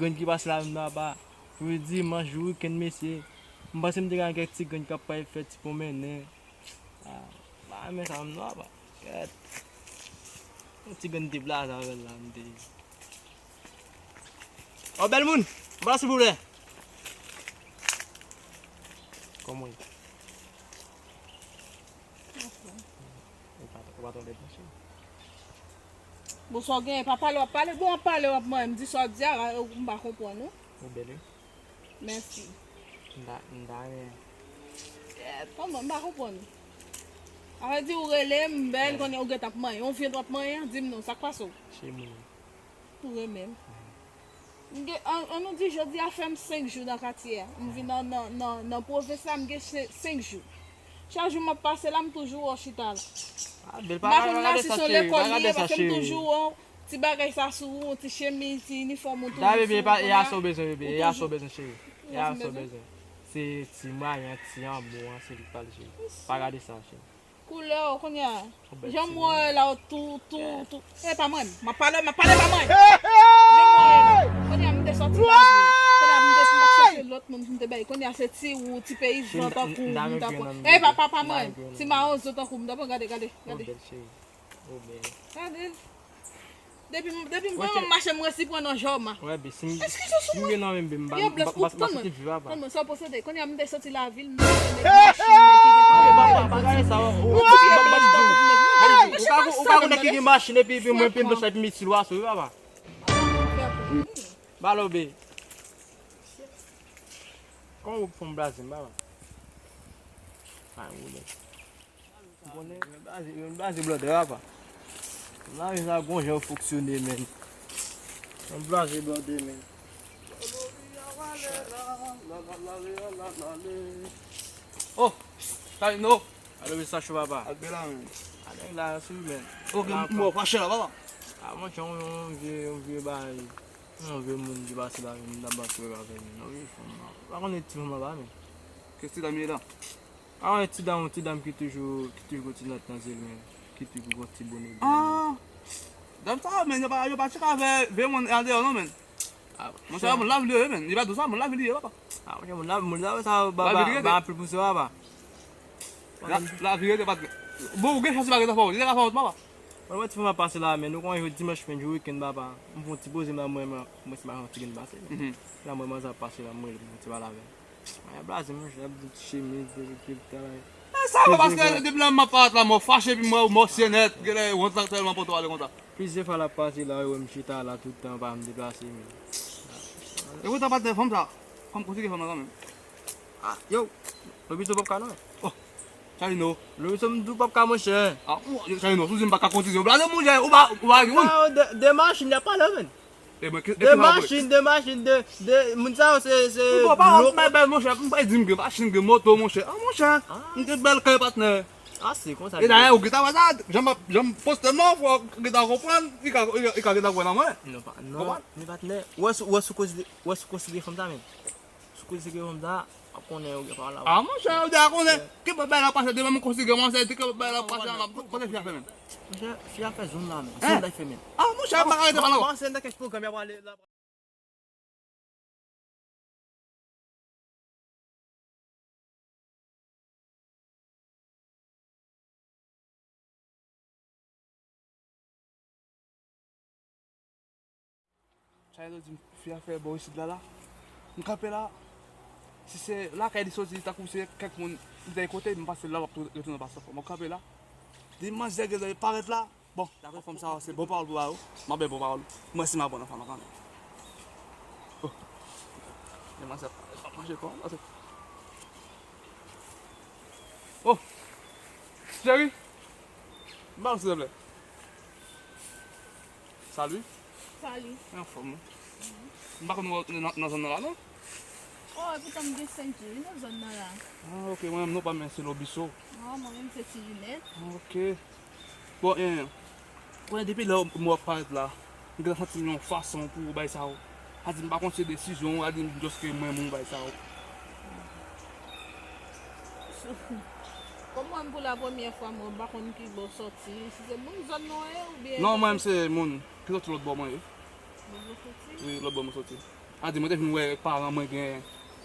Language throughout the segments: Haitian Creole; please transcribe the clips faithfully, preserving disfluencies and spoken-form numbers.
Grenn ki pase la menm nan, apa. Jodi, dimanch, jou wikenn, mesye. M panse m te gen kèk ti grenn k ap pral fè ti pwomennen. Ah, m pa renmen sa menm non, apa. Kèt. Yon ti grenn deplaze avè l la, m te. Oh, bèl moun! Bra, silvouplè! Kòman w ye? Ou pa, ou pa tande branche. Bon, sa w genyen, pa pale, w ap pale. Bon, w ap pale, w ap manyen. M di sa w di a, m pa konprann, non. Ou bèl, wi. Mèsi. M ta, m ta renmen. Eh, kòman, m pa konprann. Sa vle di ou rele m bèl, kounye a ou gentan ap manyen. Yon vyann w ap manyen, di m non, sa k pase w? Cheri, m renmen w. Ou renmen m. M gen, an, an nou di, jodi a fè m senk jou nan katye a. M vin nan, nan, nan, nan pwovens la, m gen se-, senk jou. Chak jou m ap pase la, m toujou wè w chita la. Ah, bèl, m pa konn la si se yon lekòl li ye, paske m toujou wè w, ti bagay sa sou ou, ti chemiz, ti inifòm ou toujou sou ou, kounye a. E a sa w bezwen, bebe, e a sa w bezwen, cheri. E a sa w bezwen. Se ti mwayen an, ti anmou an, se li k pral, cheri. Pa gade sa, cheri. Koulè w, kounye a. Jan m wè w la, w tou, tou, tou. E pa mwen, m ap pale, m ap pale, pa mwen. Jan m wè w la. Kounye a, m te sòti la, kounye a, m te, m t ap chèche lòt moun pou m te bay. Kounye a, se ti ou, ti peyizan tankou m t ap pran. E pa, pa, pa mwen, ti mawon zo tankou m t ap pran. Gade, gade, gade. Gade l. Depi, depi m vwè w mache, m resi pran nan jòm. Wè, bi, si m, si m gen nan men, bi, m pa, m pa, m pa, m pa santi m viv apa. Tande mwen, sa w posede. Kounye a, m te soti lavil, m te nèg machin, nèg ki gen pa, pa, pa gade sa, ou, ou, ou, ou pa, ou pa, ou pa konn nèg ki gen machin, epi, epi mwen, epi m sa, epi m itil w asou, wi, papa. Balo, bi. Kòman ou fè m blaze m, papa? Ay, ou lè. Konnen, yo blaze, yo blaze blòdè, papa. Lavi sa gon jan yo fonksyone, menn. Yo blaze blòdè, menn. Oh, Salino. Alo, mesye Sacho, papa. Al bela, menn. A, nèg la, sou, menn. Oh, gen mò fache la, papa. A, monchè, yon, yon vye, yon vye bagay. Yon vye moun ki pase la, menn, m t ap bat avè l, menn. Yon vye fanm la. Pa konnen ti fanm la, menn. Kèk ti dam ye la? Ah, yon ti dam, yon ti dam ki toujou, ki toujou gon ti nòt nan zye l, menn. Ki toujou gon ti bone byen. Ah! Dam sa, menn, yo pa, yo pa tcheka vè, vè moun andeyò, non, menn. Ah, monchè, moun lavil li ye, menn. Li pa di w sa, moun lavil li ye, papa. Ah, monchè, moun la, moun la, sa, ba, ba, ba, anpil pou sa, papa. La, lavil li ye, pa. Bon, ou gen chans, li pa gen zafè, li te ka fè wont, papa. Mwen, mwen, ti fanm ap pase la, menn. Nou konnen jodi dimanch, menn, jou wikenn, papa. M fè yon ti poze m la, mwen, mwen, mwen, se pa yon ti grenn pase, menn. La, mwen, manzè ap pase la, mwen, mwen, ti pale avè l. Mwen blaze, monchè, ap di ti chemiz, de, de, de, travay. E sa, mwen, paske depi lè m ap parèt la, mwen fache, epi mwen, mwen sye nèt, genlè wont lan tèlman pote w ale konsa. Plizyè fwa l ap pase la, wi, wè m chita la tout tan, pa m deplase, men. E poutan, patnè, fanm sa, fanm konsidere fanm nan kanmenm. Ah, yo, Lobiso p ap ka non. Oh, Chalino. Lobiso m di w p ap ka, monchè. Ah, oh, yo, Chalino, si w di m pa ka konsidere w, blaze, monchè, ou pa, ou pa gen moun. Ah, de, de machin, y ap pale, menn. E mwen, ki, e de ki sa machin, de machin, de, de, moun sa yo se, se. Bon, pa lòk. Mwen, mwen, monchè, m pa di m gen machin, gen moto, monchè. Ah, monchè, m gen bèl kay, patnè. Ah, se konsa. E dayè, ou gentan wè sa, jan m ap, jan m poste m nan, fò ou gentan konprann, li ka, li ka, li ka gentan kwè nan mwen. Non, pa, non, men patnè, ou wè sou, ou wè sou koze, ou wè sou koze de fanm sa, menn. Sou koze de fanm sa, w ap konnen, ou gen pawòl la. Ah, monchè, ou deja konnen. Ki bòt bagay la pase, demen m konsidere manzè, ki bòt bagay la pase, la, kote fi a fè menm? Monchè, fi a fè zòn la, menn. Zòn la fè, menn. Ah, monchè, m pa ka rete pa la. Panse nan kèk pwogram, y ap pale la. Chalino di m fi a fè bò isit la, la. M kanpe la. Si se lakay li soti, tankou se kèk moun li te kote, m pase la, m ap tou-, retounen pase. Mwen kanpe la. Di manzè gen lè parèt la. Bon, daprè fanm sa, se bon pawòl pou ba yo. M ap bay bon pawòl. Mwen si m ap bon nan fanm nan kanmenm. Oh. Men manzè ap manje kò, manzè. Oh. Cheri. Ba m silvouplè. Salut. Salut. Anfòm, wi. M pa konn ou nan, nan zòn nan la, non? Oh, epoutan m gen senk jou, wi, nan zòn nan la. Ah, ok, mwen menm non pa m se Lobiso. Non, mwen menm se Ti Linèt. Ah, ok. Bon, en, konnen depi lè m wè w ap parèt la, m gentan santi m yon fason pou bagay sa yo. Sa di m pa konn se desizyon, sa di m jis ke mwen menm bagay sa yo. Kòm mwen pou la premyè fwa mwen pa konn ki bò sòti, si se moun zòn nan ye oubyen. Non, mwen menm se moun ki sòti lòt bò mwen ye. Lòt bò sòti? Wi, lòt bò mwen sòti. Madi mwen te vin wè paran mwen gen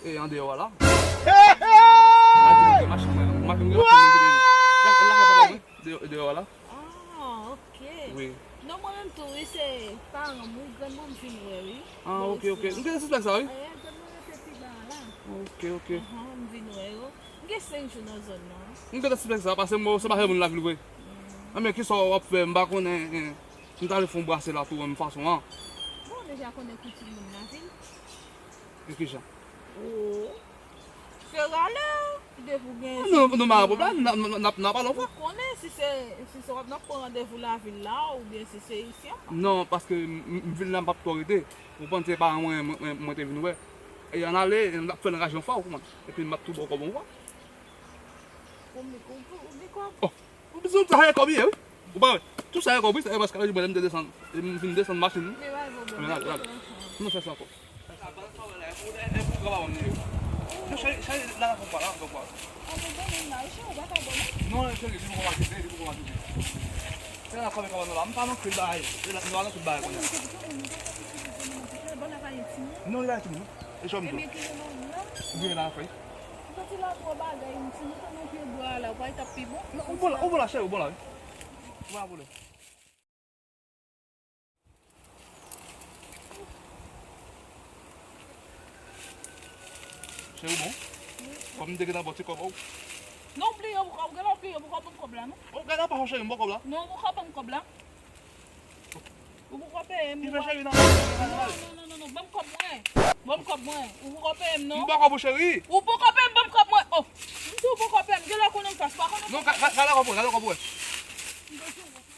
e andeyò a la. Madi mwen gen machin mwen, machin mwen gen machin mwen ki te la, la gen papa mwen deyò, deyò a la. Ah, ok. Wi. Non, mwen menm tou, wi, se paran m, wi, grann mwen m vin wè, wi. Ah, ok, ok. M te sispèk sa, wi. Eh, grann mwen rete pi ba a la. Ok, ok. Ahan, m vin wè yo. M gen senk jou nan zòn nan. M te sispèk sa, paske mwen, se pa fè moun lavil vre. Anben, kisa w ap fè, m pa konnen, eh, m t ale fè yon brase la tou, menm fason an. Bon, deja konnen koutim moun lavil. E kijan? Oh. Se rale, depi w gen... Non, non, non, pa pwoblèm, n a, n a, n a, n a pale yon fwa. Ou konnen, si se, si se w ap, n ap pran randevou lavil la, oubyen si se isi a. Non, paske m, m, m vin la, m p ap twò rete. Ou konprann, se paran mwen, mwen, mwen, mwen te vin wè. E ann ale, n ap fè n raje yon fwa, ou konprann. Epi m ap tou ba w kòb yon fwa. Ou vle kòb, ou vle kòb? Oh, ou bezwen tout sa se kòb li ye, wi. Ou pa wè? Tout sa se kòb, wi, se paske lè m te desann, m fin desann machin. Men pa gen pwoblèm. Men la, la, nou fè sa ankò. Sa, sa, sa, wè la, e pou, e pou gran paran m li ye. Non, cheri, cheri, la, la, konpwa, la, konpwa. A, men bon, men la, cheri, ou pa ka bon, non? Non, cheri, li poko matire, li poko matire. Se la, kòm, kòm, non, la, m pa nan tout bagay. Se la, nou pa nan tout bagay kounye a. Non, li la, timoun. E chòm tou. Ebyen, ki jan nou la? Byen la, frè. M santi la twò bagay, m ti mete nan pye bwa la, w pa t ap pi bon. Non, ou bon la, ou bon la, cheri, ou bon la, wi. Ou pa pwoblèm. Cheri, ou bon? Wi. Kòm m te gentan ba w ti kòb ou. Non, ou bliye, ou, ou genlè bliye, ou poko ban m kòb la, non? Oh, gade pa cheri, m ba w kòb la. Non, ou poko ban m kòb la. Ou poko peye m. Ki fè cheri nan... Non, non, non, non, non, ban m kòb mwen. Ban m kòb mwen. Ou poko peye m, non. M ba w kòb ou, cheri. Ou poko peye m, ban m kòb mwen. Oh, m di w poko peye m, genlè konnen m fas, pa konnen. Non, ga-, ga-, gade kòb ou, gade kòb ou. M di w.